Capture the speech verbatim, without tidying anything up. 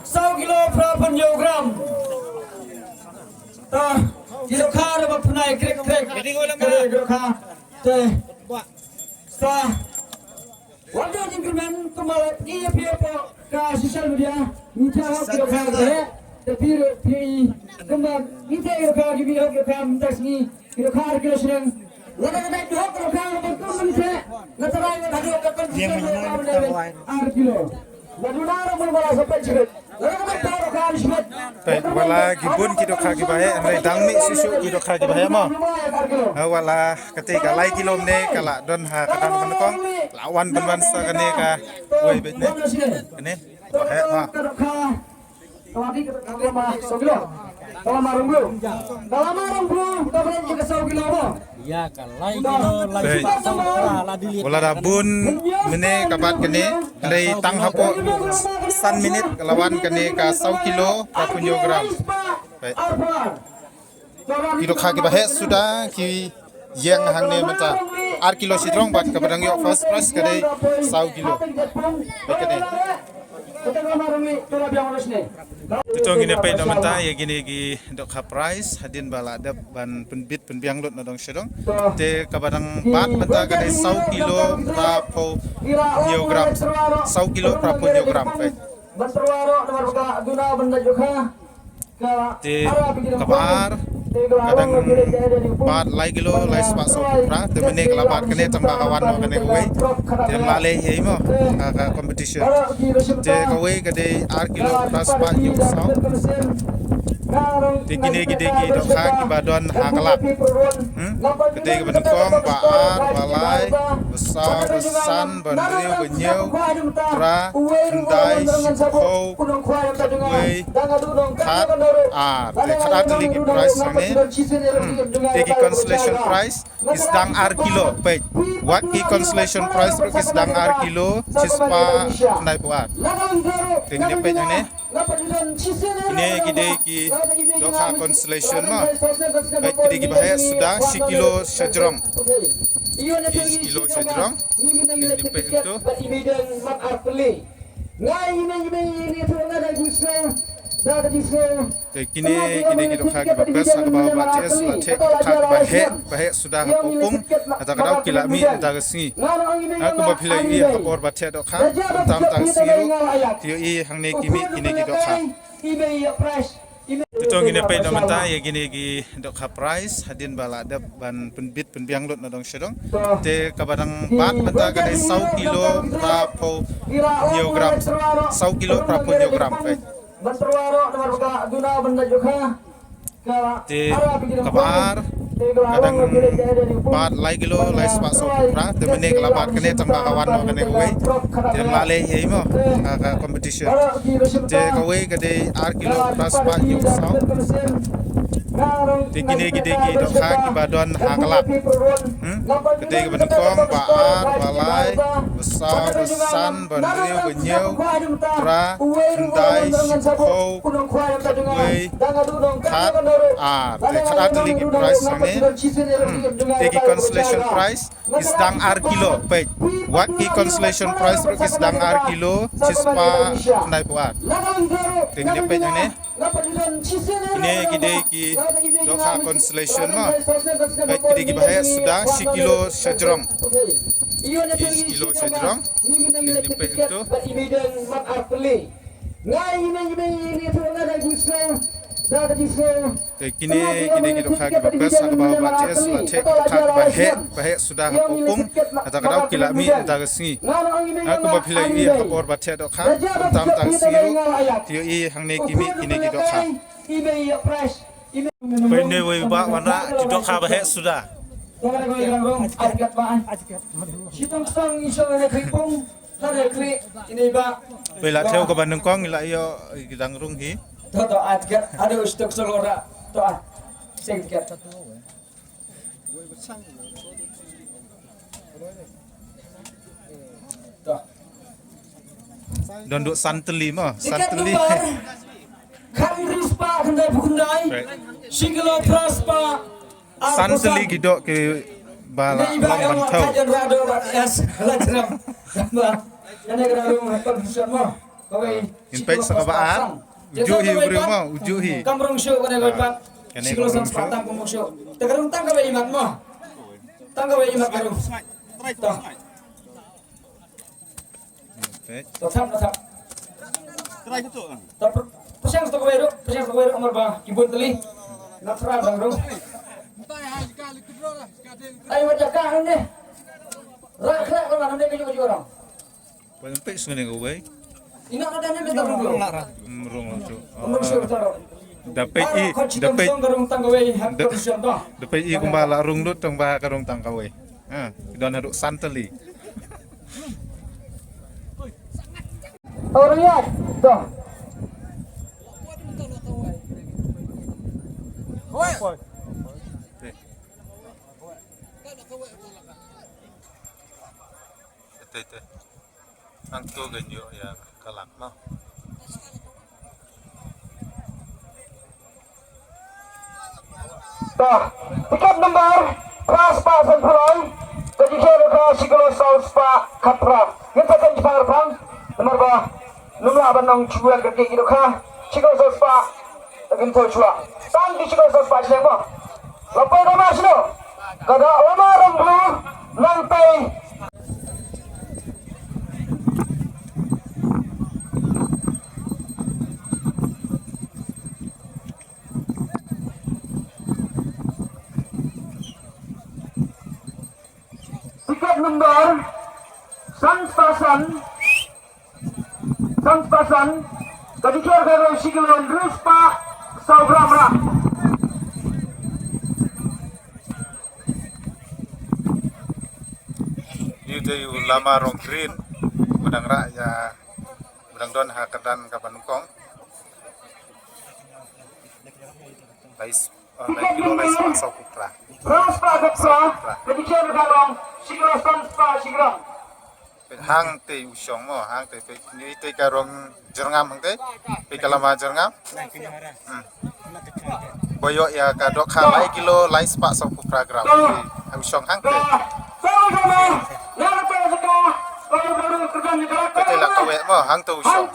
Saw kilo phra phew hynñiew gram. Ta, ki dohkha ruh ba pynai krek krek. Ki dohkha. Te. Sa. Wan da jingkyrmen kumba la pynpaw ïa phi hapoh ka social media. Ngi te hok ki dohkha te. Te phi ruh phi kumba ngi te ki dohkha ki phi hok ki dohkha mynta sngi. Ki dohkha ar kilo shnong. Lada ka dei ki hok ki dohkha ba kum mynta. Nga tharai nga dei ka competition ba ka dei ar kilo. Ba duna ruh mun ba la sa peit shnong. Peit, wat la ki bun ki dohkha kiba heh, hynrei dang mih shuh shuh ki dohkha kiba heh mo. Ha, wat la kata ka lai kilo mynne ka la don ha ka dang ban kong. La wan ban wan sa kane kawei beit ne. Kane ba heh mo. Ïa ka lai kilo lai spah saw phra la delete. Wala da bun mynne ka bat kane, hynrei tang hapoh san minit ka la wan kane ka saw kilo phra phew hynñiew gram. Peit. Ki dohkha kiba heh suda ki ïeng hangne mynta. Ar kilo shajrong bad kaba dang ïoh first prize ka dei saw kilo. Peit kane. Te to ngin ïa peit noh mynta ïa kine ki dohkha prize hadien ba la dep ban pynbit pynbiang lut na dong sha dong. Te kaba dang bat mynta ka dei saw kilo phra phew hynñiew gram. Saw kilo phra phew hynñiew gram, peit. Te kaba ar ka dang bat lai kilo lai spah saw phew phra, te mynne ka la bat kane tang ba ka wan noh kane kawei. Te la leh hi mo ka, ka competition. Te kawei ka dei ar kilo phra spah hynñiew phew saw. Te kine ki dei ki dohkha kiba don ha ka lad. Hmm? Ka dei kaba nyngkong, ba ar, ba lai, ba saw, ba san, ba hynriew, ba hynñiew, phra, khyndai, shiphew, wei, khat, ar. Te khat ar tylli ki prize hangne. Hmm. Te ki consolation prize ki sdang ar kilo, peit. Wat ki consolation prize ruh ki sdang ar kilo, shispah khyndai phew ar. Te ngin ïa peit hangne. Kine ki dei ki dohkha consolation mo. Peit ki dei kiba heh suda, shi kilo shajrong. Shi kilo shajrong. Kine peit tu. Te kine ki dei ki dohkha kiba best ha kaba ba T S la theh, dohkha kiba heh, ba heh suda ha Pawpung. Kata ka daw ki la mih mynta ka sngi. Nga kumba phi la ïohi ha ka por ba theh dohkha, mynta mynta ka sngi ruh, te ïohi hangne ki mih kine ki dohkha. Te to ngin ïa peit noh mynta ïa kine ki dohkha prize hadien ba la dep ban pynbit pynbiang lut na dong sha dong. Te kaba dang bat mynta ka dei saw kilo phra phew hynñiew gram. Saw kilo phra phew hynñiew gram, peit. Te kaba ar ka dang bat lai kilo lai spah saw phew phra, te mynne ka la bat kane tang ba ka wan noh kane kawei. Te la leh hi mo ka, ka competition. Te kawei ka dei ar kilo phra spah hynñiew phew saw. Te kine ki dei ki dohkha kiba don ha ka lad. Hmm? Ka dei kaba nyngkong, ba ar, ba lai, ba saw, ba san, ba hynriew, ba hynñiew, phra, khyndai, shiphew, wei, khat, ar. Te khat ar tylli ki prize hangne. Hmm. Te ki consolation prize ki sdang ar kilo, peit. Wat ki consolation prize ruh ki sdang ar kilo, shispah khyndai phew ar. Te ngin ïa peit hangne. Kine ki dei ki dohkha consolation mo. Peit ki dei kiba heh suda, shi kilo shajrong. Shi kilo shajrong. Kine peit tu. Te kine ki dei ki dohkha kiba best ha kaba ba T S la theh, dohkha kiba heh, ba heh suda ha Pawpung. Kata ka daw ki la mih mynta ka sngi. Nga kumba phi la ïohi ha ka por ba theh dohkha, mynta mynta ka sngi ruh, te ïohi hangne ki mih kine ki dohkha. Peit ne wei ba wan rah ki dohkha ba heh suda. Peit la thew kaba nyngkong la ïoh ki dang rung hi. To to, ah, tiket. Aduh, stok stok ora. To, ah. Sing tiket. To. Don duk san tylli mo, san tylli. Tiket number khat hynriew spah khyndai phew khyndai. Right. Shi kilo phra spah. San tylli ki doh kiba la long ban thew. Yes, la jrem. Ba. Kane ka dei ruh competition mo. Ngin peit sa kaba ar. U juh hi u briew mo, u juh hi. Kam rung shuh kane ka pat. Kane shi kilo san spah tang kum shuh. Te ka rung tang kawei i mat mo. Tang kawei i mat ka rung. To. Peit. To thap, to thap. To pr-, pyrshang sa kawei ruh, pyrshang sa kawei ruh, namar ba ki bun tylli. Na phra dang rung. Ai, wat jaka hangne. Rak rak ko hangne, ka juh ka juh rung. Pynpeit sngewbha kawei. Ina ada ni minta rung. Hmm, rung tu. Rung shuh tu. Da peit i, da peit. Da peit i kumba la rung lut tang ba ka rung tang kawei. Ha, don haduh san tylli. Alright. Dah. Te, te, te. Hangto kan ïoh ïa ka lak mo. Tah, tiket number phra spah sanphew lai, ka jingkhia dohkha shi kilo saw spah khatphra. Ngin sa kynjah kyrpang, namar ba ym lah ban ong shuwa ka jingkhia dohkha shi kilo saw spah. Kin to shuwa. Tang ki shi kilo saw spah shilliang mo. La poi da ma shino. Ka dok lama rong blue nangtai. Tiket number san spah san. San spah san, ka jingkhia ka roi shi kilo hynriew spah saw gram rah. Ïa u dei u lama rong green, ba dang rah ïa, ba dang don ha kyrdan kaba nyngkong. Lai s-, ah, lai kilo lai spah saw phew phra. Phra spah phew phra, ka jingkhia ka long shi kilo san spah shi gram. Hangtei u shong mo, hangtei peit, ngi tei ka rong Jyrngam hangtei, peit ka lama Jyrngam. Hmm. Ba ïoh ïa ka dohkha lai kilo lai spah saw phew phra gram. Hang u shong hangtei. Peit tei la kawei mo, hangtei u shong.